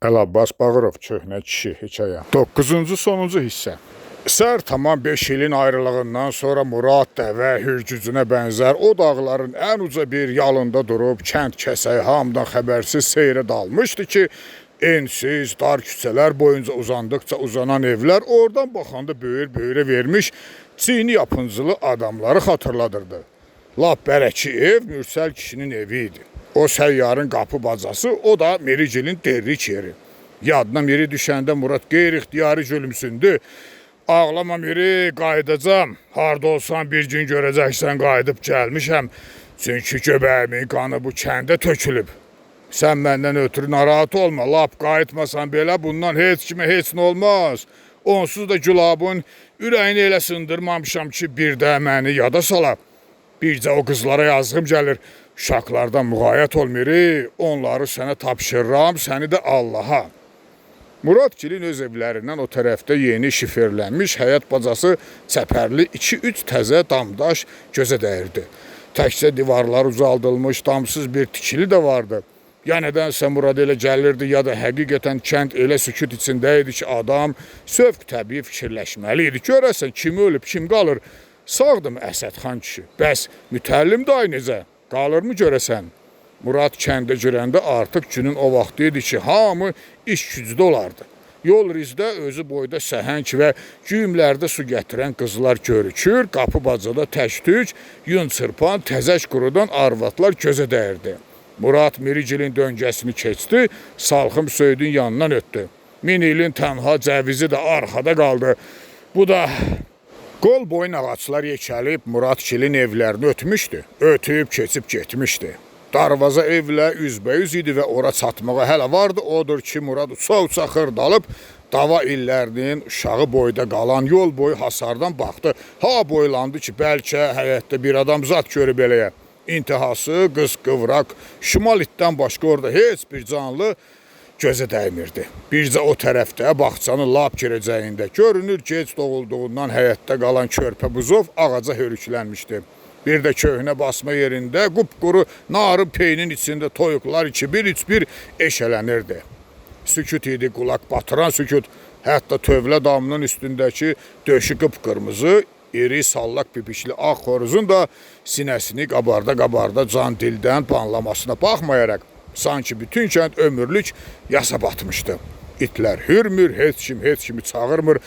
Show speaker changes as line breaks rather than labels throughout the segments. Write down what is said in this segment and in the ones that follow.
Əlabbas Bağırov, Köhnə kişi, hekayə. 9-cu sonuncu hissə. Sər tamam 5 ilin ayrılığından sonra Murad dəvə hürgücünə bənzər o dağların ən uca bir yalında durub kənd kəsəyi hamıdan xəbərsiz seyrə dalmışdı ki, ensiz, dar küçələr boyunca uzandıqca uzanan evlər oradan baxanda böyür-böyürə vermiş çiyni yapıncılı adamları xatırladırdı. Lap bərəki ev Mürsəl kişinin evi idi. O səyyarın qapı bacası, o da Mirigilin derrik yeri. Yadına Miri düşəndə Murad qeyri-ixtiyari gülümsündü. Ağlama Miri, qayıdacam. Harda olsan bir gün görəcəksən qayıdıb gəlmişəm. Çünki göbəyimin qanı bu kəndə tökülüb. Sən məndən ötürü narahat olma, lap qayıtmasan belə bundan heç kimə heç nə olmaz. Onsuz da Gülabın ürəyini elə sındırmamışam ki, bir də məni yada sala. Bircə o qızlara yazığım gəlir. Uşaqlardan müğayət ol Miri, onları sənə tapşırıram, səni də Allaha. Muradgilin öz evlərindən o tərəfdə yeni şiferlənmiş həyət bacası çəpərli 2-3 təzə damdaş gözə dəyirdi. Təkcə divarlar ucaldılmış damsız bir tikili də vardı. Ya nədənsə Murad elə gəlirdi, ya da həqiqətən kənd elə sükut içində idi ki, adam sövq təbii fikirləşməli idi. Görəsən kim ölüb, kim qalır? Sağdımı Əsədxan kişi? Bəs mütəllim dayı necə? Qalırmı görəsən? Murad kəndə girəndə artıq günün o vaxtı idi ki, hamı iş gücdə olardı. Yol rizdə özü boyda səhəng və güyümlərdə su gətirən qızlar görükür, qapı bacada tək-tük, yun çırpan, təzək qurudan arvadlar gözə dəyirdi. Murad Mirigilin döngəsini keçdi, salxım söydün yanından ötdü. Min ilin tənha cəvizi də arxada qaldı. Bu da qol boyun ağaclar yekəlib Muradgilin evlərini ötmüşdü. Ötüb keçib getmişdi. Darvaza evlə üzbəyüz idi və ora çatmağa hələ vardı. Odur ki, Murad uça-uça xırdalıb dava illərinin uşağı boyda qalan yol boyu hasardan baxdı. Ha boylandı ki, bəlkə həyətdə bir adam zat görüb eləyə. İntihası qız qıvraq, şimal itdən başqa orada heç bir canlı gözə dəymirdi. Bircə o tərəfdə bağçanın lap girəcəyində görünür gec doğulduğundan həyətdə qalan körpə buzov ağaca hörüklənmişdi. Bir də köhnə basma yerində qupquru narın peyinin içində toyuqlar 2-1-3-1 eşələnirdi. Sükut idi, qulaq batıran sükut. Hətta tövlə damının üstündəki döşü qıpqırmızı, iri sallaq pipişli ağ xoruzun da sinəsini qabarda-qabarda can dildən banlamasına baxmayaraq sanki bütün kənd ömürlük yasa batmışdı. İtlər hürmür, heç kim heç kimi çağırmır,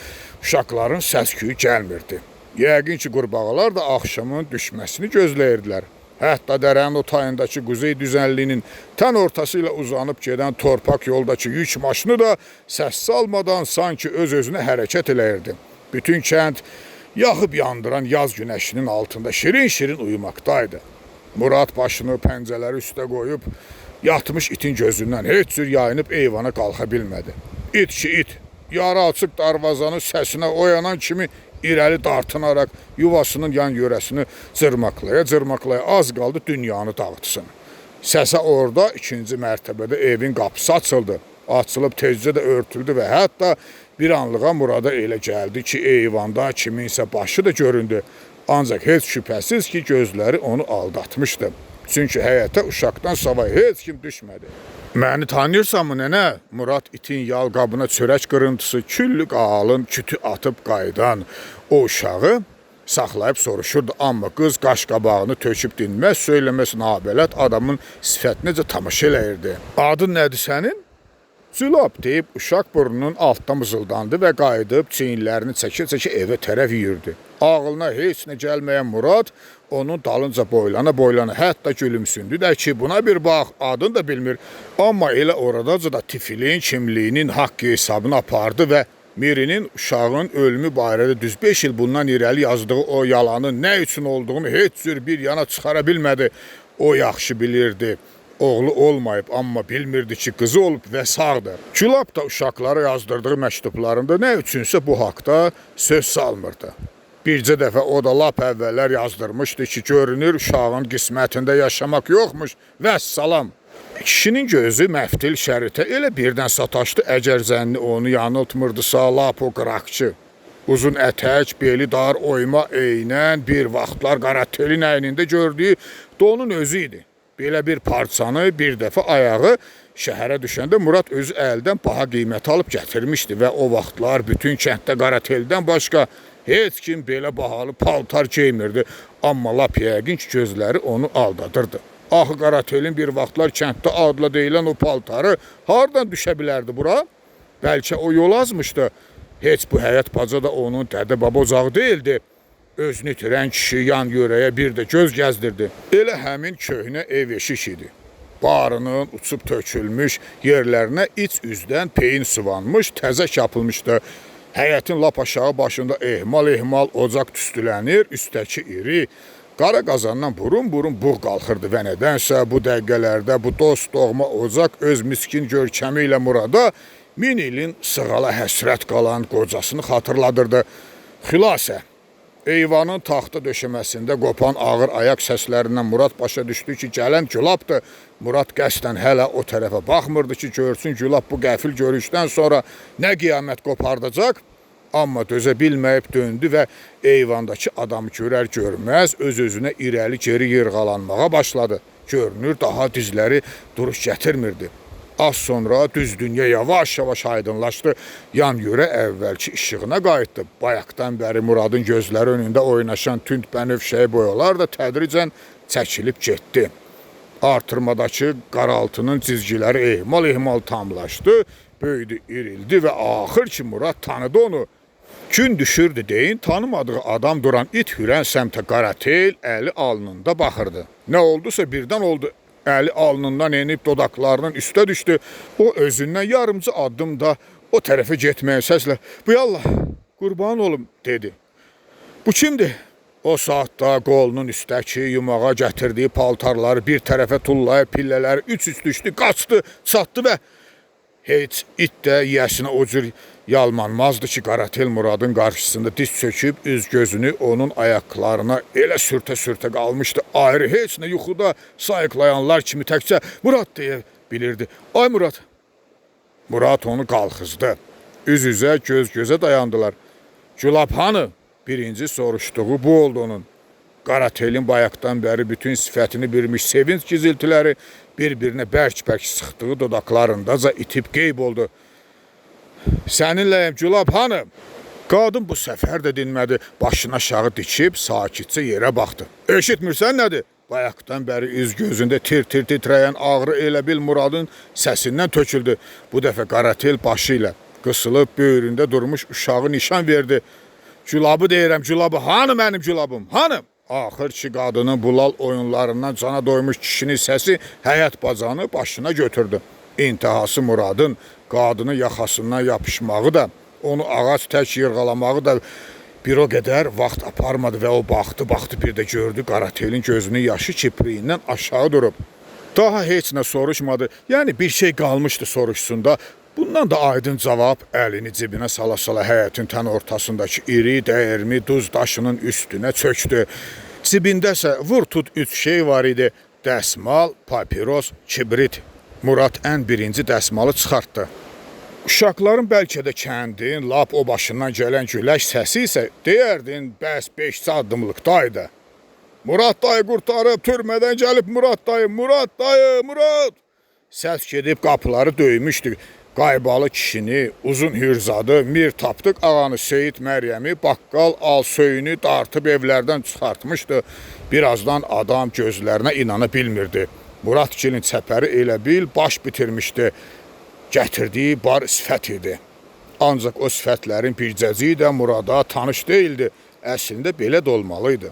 uşaqların səs-küyü gəlmirdi. Yəqin ki, qurbağalar da axşamın düşməsini gözləyirdilər. Hətta dərənin o tayındakı quzey düzənliyinin tən ortası ilə uzanıb gedən torpaq yoldakı yük maşını da səs salmadan sanki öz-özünə hərəkət eləyirdi. Bütün kənd yaxıb yandıran yaz günəşinin altında şirin-şirin uyumaqdaydı. Murad başını pəncələri üstə qoyub yatmış itin gözündən heç cür yayınıb eyvana qalxa bilmədi. İt ki it, yarı açıq darvazanın səsinə oyanan kimi irəli dartınaraq yuvasının yan yörəsini cırmaqlaya-cırmaqlaya az qaldı dünyanı dağıtsın. Səsə orada ikinci mərtəbədə evin qapısı açıldı. Açılıb tezcə də örtüldü və hətta bir anlığa Murada elə gəldi ki, eyvanda kiminsə başı da göründü. Ancaq heç şübhəsiz ki, gözləri onu aldatmışdı. Çünki həyətə uşaqdan savayı heç kim düşmədi. Məni tanıyırsanmı nənə? Murad itin yal qabına çörək qırıntısı, küllü qalın kütü atıb qayıdan o uşağı saxlayıb soruşurdu. Amma qız qaş-qabağını töküb dinməz, söyləməz nabələt adamın sifətinəcə tamaşa eləyirdi. Adın nədir sənin? Cülab deyib uşaq burnunun altdan mızıldandı və qayıdıb çiyinlərini çəkə-çəkə evə tərəf yüyürdü. Ağlına heç nə gəlməyən Murad onun dalınca boylana-boylana hətta gülümsündü də ki, buna bir bax, adını da bilmir. Amma elə oradaca da tifilin kimliyinin haqqı hesabını apardı və Mirinin uşağın ölümü barədə düz 5 il bundan irəli yazdığı o yalanın nə üçün olduğunu heç cür bir yana çıxara bilmədi. O yaxşı bilirdi. Oğlu olmayıb, amma bilmirdi ki, qızı olub və sağdır. Gülab da uşaqlara yazdırdığı məktublarında nə üçünsə bu haqda söz salmırdı. Bircə dəfə o da lap əvvəllər yazdırmışdı ki, görünür uşağın qismətində yaşamaq yoxmuş. Vəssalam. Kişinin gözü məftil şəritə elə birdən sataşdı, əgər zənni onu yanıltmırdısa, lap o qıraqçı. Uzun ətək, beli dar, oyma eynən bir vaxtlar Qaratelin əynində gördüyü donun özü idi. Belə bir parçanı bir dəfə ayağı şəhərə düşəndə Murad özü əldən baha qiymətə alıb gətirmişdi və o vaxtlar bütün kənddə Qarateldən başqa heç kim belə bahalı paltar geymirdi. Amma lap yəqin ki, gözləri onu aldadırdı. Axı Qaratelin bir vaxtlar kənddə adla deyilən o paltarı hardan düşə bilərdi bura? Bəlkə o yol azmışdı. Heç bu həyət baca da onun dədə-baba ocağı deyildi. Özünü itirən kişi yan yörəyə bir də göz gəzdirdi. Elə həmin köhnə ev eşik idi. Barının uçub tökülmüş yerlərinə iç üzdən peyin sıvanmış, təzə çapılmışdı. Həyətin lap aşağı başında ehmal-ehmal ocaq tüstülənir, üstəki iri qara qazandan burun-burun buğ qalxırdı və nədənsə bu dəqiqələrdə bu dost doğma ocaq öz miskin görkəmi ilə Murada min ilin sığala həsrət qalan qocasını xatırladırdı. Xülasə, eyvanın taxta döşəməsində qopan ağır ayaq səslərindən Murad başa düşdü ki, gələn Gülabdır. Murad qəsdən hələ o tərəfə baxmırdı ki, görsün Gülab bu qəfil görüşdən sonra nə qiyamət qopardacaq. Amma dözə bilməyib döndü və eyvandakı adamı görər görməz öz-özünə irəli geri yırğalanmağa başladı. Görünür, daha dizləri duruş gətirmirdi. Az sonra düz dünya yavaş-yavaş aydınlaşdı. Yan yörə əvvəlki işığına qayıtdı. Bayaqdan bəri Muradın gözləri önündə oynaşan tünd bənövşəyi boyalar da tədricən çəkilib getdi. Artırmadakı qaraltının cizgiləri ehmal-ehmal tamlaşdı, böyüdü, irildi və axır ki Murad tanıdı onu. Gün düşürdü deyin, tanımadığı adam duran it hürən səmtə Qaratel əli alnında baxırdı. Nə oldusa birdən oldu. Əli alnından enib dodaqlarının üstə düşdü. O özündən yarımcı addım da o tərəfə getməyə səslə "Bu yallah, qurban olum" dedi. Bu kimdir? O saatda qolunun üstəki yumağa gətirdiyi paltarları bir tərəfə tullayıb pillələri üç-üç düşdü, qaçdı, çatdı və heç it də yiyəsinə o cür yalmanmazdı ki, Qaratel Muradın qarşısında diz çöküb üz gözünü onun ayaqlarına elə sürtə-sürtə qalmışdı. Ayrı heç nə yuxuda sayıqlayanlar kimi təkcə Murad deyə bilirdi. Ay Murad! Murad onu qalxızdı. Üz-üzə, göz-gözə dayandılar. Gülab hanı? Birinci soruşduğu bu oldu onun. Qaratelin bayaqdan bəri bütün sifətini bürümüş sevinç giziltiləri bir-birinə bərk-bərk sıxdığı dodaqlarındaca itib qeyb oldu. Səninləyəm Gülab hanı? Qadın bu səfər də dinmədi. Başını aşağı dikib sakitcə yerə baxdı. Eşitmirsən nədir? Bayaqdan bəri üz gözündə tir-tir titrəyən ağrı elə bil Muradın səsindən töküldü. Bu dəfə Qaratel başı ilə qısılıb böyründə durmuş uşağı nişan verdi. Gülabı deyirəm, Gülabı, hanı mənim Gülabım, hanı? Axır ki, qadının bu lal oyunlarından cana doymuş kişinin səsi həyət bacanı başına götürdü. İntihası Muradın qadını yaxasından yapışmağı da, onu ağac tək yırğalamağı da bir o qədər vaxt aparmadı və o baxdı, baxdı bir də gördü Qaratelin gözünün yaşı kipriyindən aşağı durub. Daha heç nə soruşmadı, yəni bir şey qalmışdı soruşsun da. Bundan da aydın cavab əlini cibinə sala-sala həyətin tən ortasındakı iri, dəyirmi duz daşının üstünə çökdü. Cibindəsə vur tut üç şey var idi: dəsmal, papiros, kibrit. Murad ən birinci dəsmalı çıxartdı. Uşaqların bəlkə də kəndin lap o başından gələn güləş səsi isə deyərdin bəs 5 addımlıqdaydı. Murad dayı qurtarıb, türmədən gəlib Murad dayı, Murad dayı, Murad! Səs gedib qapıları döymüşdü. Qaybalı kişini, uzun hürzadı, Mir Tapdıq ağanı, Seyid Məryəmi, baqqal Alsöyünü dartıb evlərdən çıxartmışdı. Birazdan adam gözlərinə inana bilmirdi. Muradgilin çəpəri elə bil baş bitirmişdi. Gətirdiyi bar sifət idi. Ancaq o sifətlərin bircəciyi də Murada tanış deyildi. Əslində belə də olmalıydı.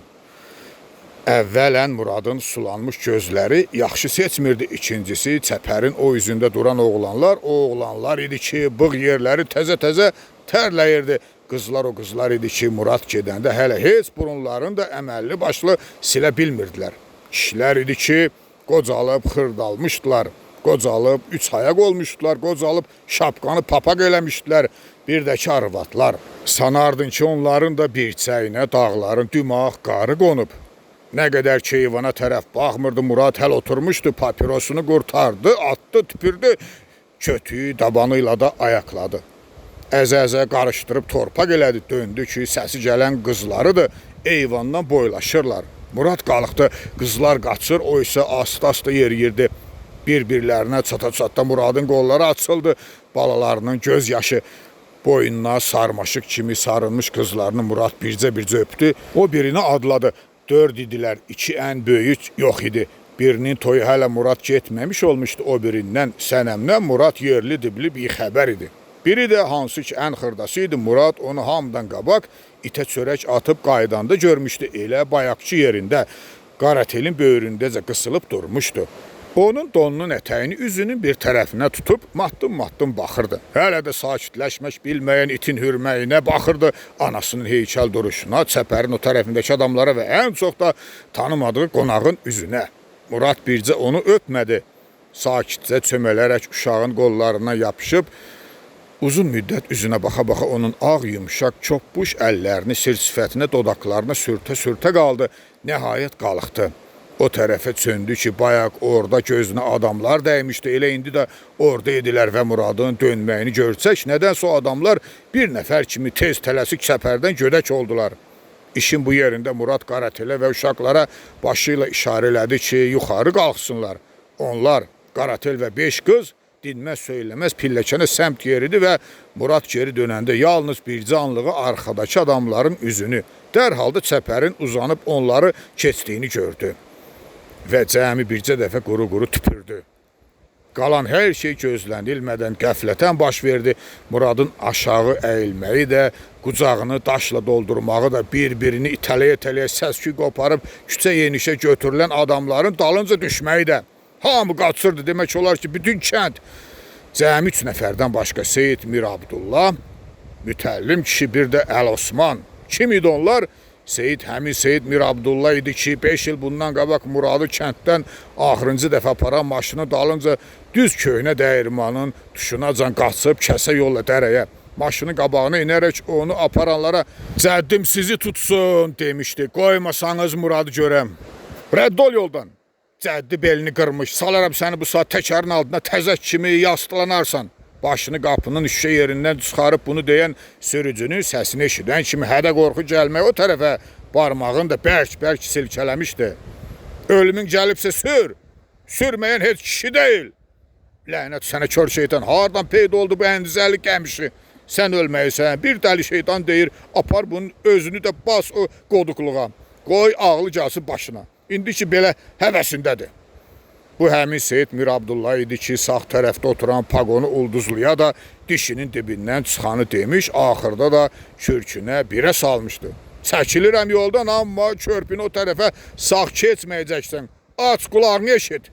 Əvvələn Muradın sulanmış gözləri yaxşı seçmirdi. İkincisi, çəpərin o üzündə duran oğlanlar, o oğlanlar idi ki, bığ yerləri təzə-təzə tərləyirdi. Qızlar o qızlar idi ki, Murad gedəndə hələ heç burunlarını da əməlli başlı silə bilmirdilər. Kişilər idi ki, qocalıb xırdalmışdılar, qocalıb üç ayaq olmuşdular, qocalıb şapkanı papaq eləmişdilər. Bir də ki, arvadlar. Sanardın ki, onların da bir çəyinə dağların dümağ qarı qonub. Nə qədər ki, eyvana tərəf baxmırdı, Murad həl oturmuşdu, papirosunu qurtardı, atdı, tüpürdü, kötüyü dabanı ilə də ayaqladı. Əzə-əzə qarışdırıb torpaq elədi, döndü ki, səsi gələn qızlarıdır, eyvandan boylaşırlar. Murad qalxdı, qızlar qaçır, o isə asta-asta yeriyirdi. Bir-birlərinə çata-çatda Muradın qolları açıldı. Balalarının göz yaşı boynuna sarmaşıq kimi sarılmış qızlarını Murad bircə-bircə öpdü. O birini adladı. 4 idilər, 2 ən böyük yox idi. Birinin toyu hələ Murad getməmiş olmuşdu, o birindən, Sənəmdən Murad yerli dibli bir xəbər idi. Biri də hansı ki ən xırdası idi, Murad onu hamıdan qabaq itə çörək atıb qayıdanda görmüşdü, elə bayaqçı yerində, Qaratelin böyründəcə qısılıb durmuşdu. Onun donunun ətəyini üzünün bir tərəfinə tutub matdım-matdım baxırdı. Hələ də sakitləşmək bilməyən itin hürməyinə baxırdı, anasının heykəl duruşuna, çəpərin o tərəfindəki adamlara və ən çox da tanımadığı qonağın üzünə. Murad bircə onu öpmədi. Sakitcə çömələrək uşağın qollarına yapışıb, uzun müddət üzünə baxa-baxa onun ağ, yumşaq, çopbuş əllərini sir sifətinə, dodaqlarına sürtə-sürtə qaldı. Nəhayət qalxdı. O tərəfə çöndü ki, bayaq orada gözünə adamlar dəymişdi, elə indi də orada idilər və Muradın dönməyini görsək, nədənsə o adamlar bir nəfər kimi tez tələsik çəpərdən gödək oldular. İşin bu yerində Murad Qaratelə və uşaqlara başı ilə işarə elədi ki, yuxarı qalxsınlar. Onlar, Qaratel və 5 qız, dinməz söyləməz pilləkənə səmt yeridi və Murad geri dönəndə yalnız bircə anlığı arxadakı adamların üzünü, dərhal da çəpərin uzanıb onları keçdiyini gördü. Və cəmi bircə dəfə quru-quru tüpürdü. Qalan hər şey gözlənilmədən qəflətən baş verdi. Muradın aşağı əyilməyi də, qucağını daşla doldurmağı da, bir-birini itələyə-itələyə səs-küy qoparıb küçə yenişə götürülən adamların dalınca düşməyi də. Hamı qaçırdı, demək olar ki, bütün kənd. Cəmi 3 nəfərdən başqa Seyid Mir Abdullah, mütəllim kişi, bir də Əl Osman. Kim idi onlar? Seyid həmin Seyid Mir Abdullah idi ki, 5 il bundan qabaq Muradı kənddən axırıncı dəfə aparan maşını dalınca düz köhnə dəyirmanın tuşunacan qaçıb kəsə yolla dərəyə. Maşının qabağına inərək onu aparanlara cəddim sizi tutsun demişdi. Qoymasanız Muradı görəm. Rədd ol yoldan. Cəddi belini qırmış. Salaram səni bu saat təkərin altına təzək kimi yastılanarsan. Başını qapının şüşə yerindən çıxarıb bunu deyən sürücünün səsini eşidən kimi hədə qorxu gəlmək o tərəfə barmağını da bərk-bərk silkələmişdi. Ölümün gəlibsə sür, sürməyən heç kişi deyil. Lənət sənə kör şeytan, hardan peyda oldu bu əndizəli qəmişi? Sən ölməyəsən, bir dəli şeytan deyir, apar bunun özünü də bas o qoduqluğa. Qoy ağlı gəlsin başına. İndi ki belə həvəsindədir. Bu həmin Seyid Mir Abdullah idi ki, sağ tərəfdə oturan paqonu ulduzluya da dişinin dibindən çıxanı demiş, axırda da kürkünə birə salmışdı. Çəkilirəm yoldan, amma körpünü o tərəfə sağ keçməyəcəksən. Aç qulağını eşit.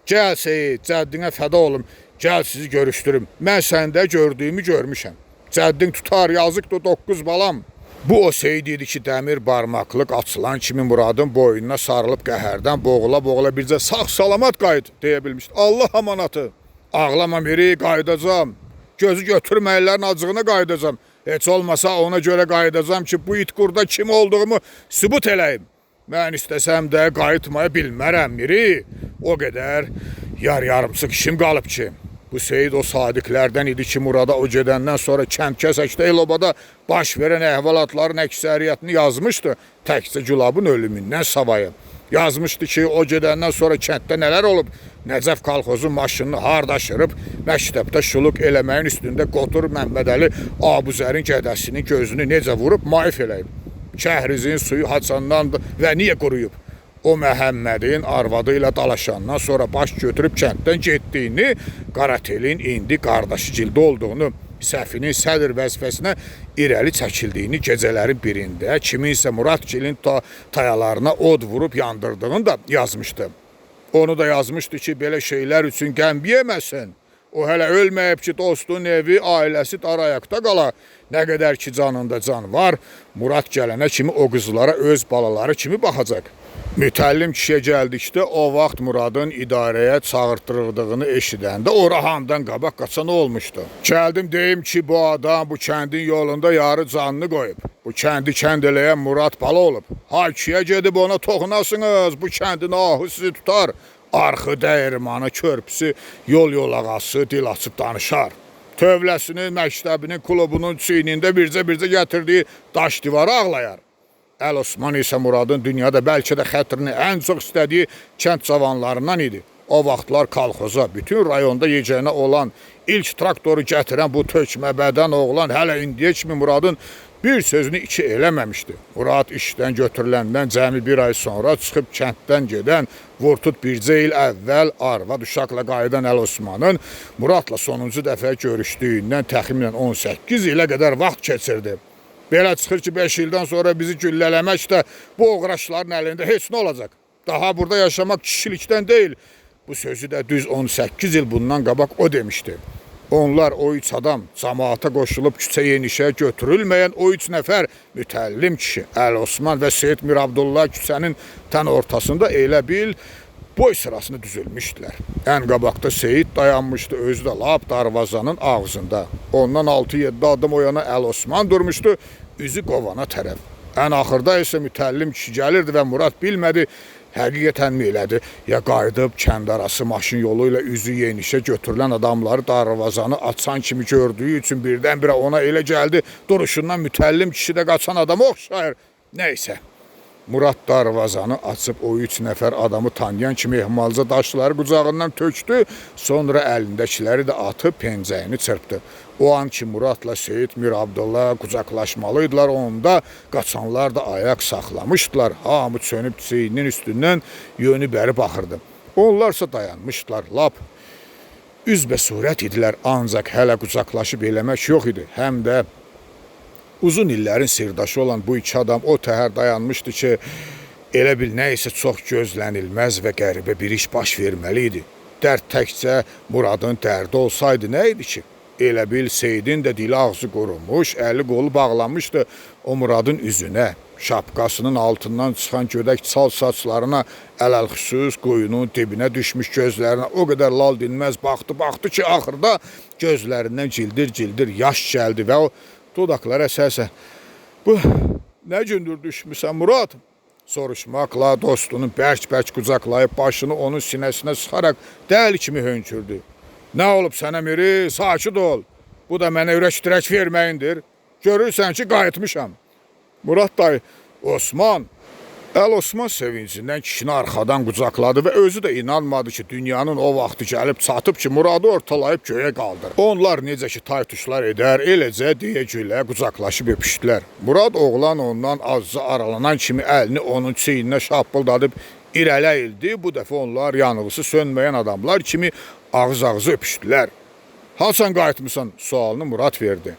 Gəl Seyid, cəddinə fəda olum, gəl sizi görüşdürüm. Mən səndə gördüyümü görmüşəm. Cəddin tutar, yazıqdır 9 balam. Bu o Seyid idi ki, dəmir barmaqlıq açılan kimi Muradın boynuna sarılıb qəhərdən boğula-boğula bircə sağ salamat qayıt deyə bilmişdi. Allah amanatı. Ağlama Miri, qayıdacam. Gözü götürməyənlərin acığına qayıdacam. Heç olmasa ona görə qayıdacam ki, bu it qurda kim olduğumu sübut eləyim. Mən istəsəm də qayıtmaya bilmərəm Miri. O qədər yar-yarımçıq işim qalıb ki. Bu Seyid o sadiqlərdən idi ki, Murada o gedəndən sonra kənd kəsəkdə el-obada baş verən əhvalatların əksəriyyətini yazmışdı. Təkcə Gülabın ölümündən savayı. Yazmışdı ki, o gedəndən sonra kənddə nələr olub, Nəcəf kolxozun maşınını harda aşırıb, məktəbdə şuluq eləməyin üstündə Qotur Məmmədəli Abuzərin gədəsinin gözünü necə vurub maif eləyib. Kəhrizin suyu haçandan və niyə quruyub? O Məhəmmədin arvadı ilə dalaşandan sonra baş götürüb kənddən getdiyini, Qaratelin indi qardaşı cildə olduğunu, Səfinin sədr vəzifəsinə irəli çəkildiyini gecələrin birində kiminsə Muradgilin tayalarına od vurub yandırdığını da yazmışdı. Onu da yazmışdı ki, belə şeylər üçün qəm yeməsin. O hələ ölməyib ki, dostun evi, ailəsi dar ayaqda qala. Nə qədər ki canında can var, Murad gələnə kimi o qızlara öz balaları kimi baxacaq. Mütəllim kişiyə gəldikdə o vaxt Muradın idarəyə çağırtdırıldığını eşidəndə ora hamıdan qabaq qaçan olmuşdu. Gəldim deyim ki, bu adam bu kəndin yolunda yarı canını qoyub. Bu kəndi kənd eləyən Murad bala olub. Hakiyə gedib ona toxunasınız, bu kəndin ahı sizi tutar. Arxı dəyirmanı, körpüsü, yol yolağası dil açıb danışar. Tövləsinin, məktəbinin, klubunun çiynində bircə-bircə gətirdiyi daş divarı ağlayar. Əl Osman isə Muradın dünyada bəlkə də xətrini ən çox istədiyi kənd cavanlarından idi. O vaxtlar kolxoza, bütün rayonda yeganə olan ilk traktoru gətirən bu tökmə bədən oğlan hələ indiyə kimi Muradın bir sözünü iki eləməmişdi. Murad işdən götürüləndən cəmi bir ay sonra çıxıb kənddən gedən, vurtut bircə il əvvəl arvad uşaqla qayıdan Əl Osmanın Muradla sonuncu dəfə görüşdüyündən təxminən 18 ilə qədər vaxt keçirdi. Belə çıxır ki, 5 ildən sonra bizi güllələmək də bu oğraşların əlində heç nə olacaq. Daha burada yaşamaq kişilikdən deyil. Bu sözü də düz 18 il bundan qabaq o demişdi. Onlar o üç adam camaata qoşulub küçə yenişə götürülməyən o üç nəfər mütəllim kişi Əl Osman və Seyid Mirabdullah küçənin tən ortasında elə bil boy sırasını düzülmüşdülər. Ən qabaqda Seyid dayanmışdı, özü də lap darvazanın ağzında. Ondan 6-7 addım o yana Əl Osman durmuşdu, üzü qovana tərəf. Ən axırda isə mütəllim kişi gəlirdi və Murad bilmədi, həqiqətən mi elədi, ya qayıdıb kənd arası maşın yolu ilə üzü yenişə götürülən adamları darvazanı açan kimi gördüyü üçün birdən-birə ona elə gəldi, duruşundan mütəllim kişi də qaçan adama oxşayır. Nəysə, Murad darvazanı açıb o üç nəfər adamı tanıyan kimi ehmalca daşları qucağından tökdü, sonra əlindəkiləri də atıb pencəyini çırpdı. O an ki Muradla Seyid Mirabdullah qucaqlaşmalıydılar, onda qaçanlar da ayaq saxlamışdılar. Hamı çönüb çiyninin üstündən yönü bəri baxırdı. Onlarsa dayanmışdılar, lap üzbə surət idilər, ancaq hələ qucaqlaşıb eləmək yox idi. Həm də uzun illərin sirdaşı olan bu iki adam o təhər dayanmışdı ki, elə bil nə isə çox gözlənilməz və qəribə bir iş baş verməli idi. Dərd təkcə Muradın dərdi olsaydı nə idi ki? Elə bil Seyidin də dili ağzı qurumuş, əli qolu bağlanmışdı o Muradın üzünə, şapkasının altından çıxan gödək çal saçlarına, ələlxüsus quyunun dibinə düşmüş gözlərinə o qədər lal dinməz baxdı, baxdı ki, axırda gözlərindən cildir-cildir yaş gəldi və o dodaqlara əsə-əsə, bu nə gündür düşmüsən Murad? Soruşmaqla dostunu bərk-bərk qucaqlayıb başını onun sinəsinə sıxaraq dəli kimi hönkürdü. Nə olub sənə Miri? Sakit ol. Bu da mənə ürək dirək verməyindir. Görürsən ki, qayıtmışam. Murad dayı, Osman. Əl Osman sevincindən kişini arxadan qucaqladı və özü də inanmadı ki, dünyanın o vaxtı gəlib çatıb ki, Muradı ortalayıb göyə qaldırır. Onlar necə ki taytuşlar edər, eləcə deyə gülə qucaqlaşıb öpüşdülər. Murad oğlan ondan azca aralanan kimi əlini onun çiyninə şappıldadıb irəli əyildi. Bu dəfə onlar yanğısı sönməyən adamlar kimi ağız-ağızı öpüşdülər. Haçan qayıtmısan? Sualını Murad verdi.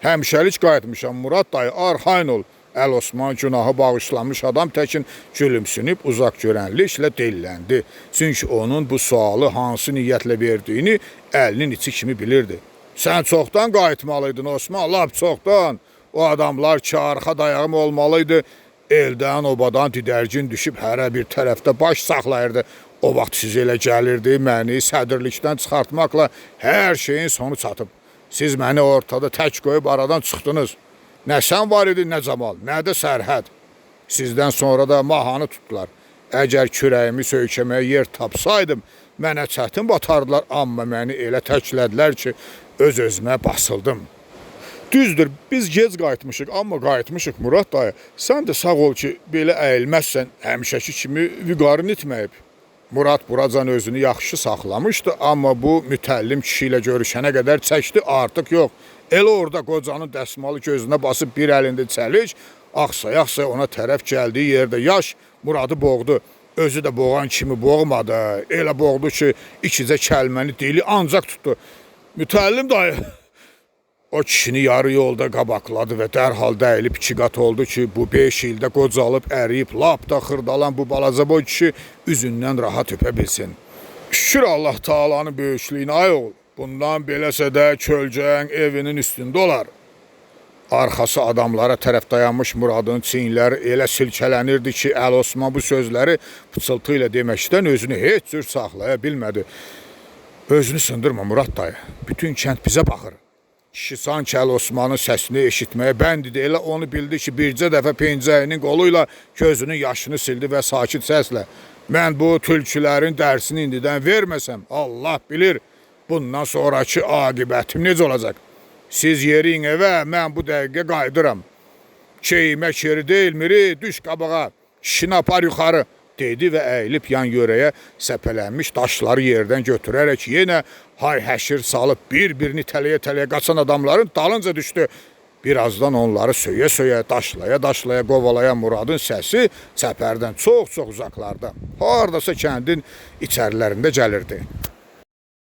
Həmişəlik qayıtmışam Murad dayı, arxayın ol. Əl Osman günahı bağışlanmış adam təkin gülümsünüb uzaq görənliklə dilləndi. Çünki onun bu sualı hansı niyyətlə verdiyini əlinin içi kimi bilirdi. Sən çoxdan qayıtmalıydın Osman, lap çoxdan. O adamlar ki, arxa dayağım olmalıydı. Eldən, obadan didərgin düşüb hərə bir tərəfdə baş saxlayırdı. O vaxt sizə elə gəlirdi, məni sədrlikdən çıxartmaqla hər şeyin sonu çatıb. Siz məni ortada tək qoyub aradan çıxdınız. Nə sən var idi, nə Camal, nə də Sərhəd. Sizdən sonra da mahanı tutdular. Əgər kürəyimi söykəməyə yer tapsaydım, mənə çətin batardılar, amma məni elə təklədilər ki, öz-özümə basıldım. Düzdür, biz gec qayıtmışıq, amma qayıtmışıq Murad dayı. Sən də sağ ol ki, belə əyilməzsən, həmişəki kimi vüqarın itməyib. Murad buracan özünü yaxşı saxlamışdı, amma bu mütəllim kişi ilə görüşənə qədər çəkdi, artıq yox. Elə orada qocanın dəsmalı gözünə basıb bir əlində çəlik, axsaya-axsaya ona tərəf gəldiyi yerdə yaş Muradı boğdu. Özü də boğan kimi boğmadı. Elə boğdu ki, ikicə kəlməni dili ancaq tutdu. Mütəllim dayı, o kişini yarı yolda qabaqladı və dərhal dəyilib iki qat oldu ki, bu 5 ildə qocalıb, əriyib, lap da xırdalan bu balaca boy kişi üzündən rahat öpə bilsin. Şükür Allah Taalanın böyüklüyünə ay oğul. Bundan beləsə də kölgən evinin üstündə olar. Arxası adamlara tərəf dayanmış Muradın çiyinləri elə silkələnirdi ki, Əl Osman bu sözləri pıçıltı ilə deməkdən özünü heç cür saxlaya bilmədi. Özünü sındırma Murad dayı. Bütün kənd bizə baxır. Kişi sanki Əl Osmanın səsini eşitməyə bənd idi. Elə onu bildi ki, bircə dəfə pencəyinin qolu ilə gözünün yaşını sildi və sakit səslə: "Mən bu tülkülərin dərsini indidən verməsəm, Allah bilir bundan sonrakı aqibətim necə olacaq. Siz yeriyin evə, mən bu dəqiqə qayıdıram." Şeymək yeri deyil, Miri, düş qabağa, kişini apar yuxarı, dedi və əyilib yan yörəyə səpələnmiş daşları yerdən götürərək yenə hay həşir salıb bir-birini tələyə-tələyə qaçan adamların dalınca düşdü. Birazdan onları söyə-söyə, daşlaya-daşlaya qovalayan Muradın səsi çəpərdən çox-çox uzaqlarda, hardasa kəndin içərilərində gəlirdi.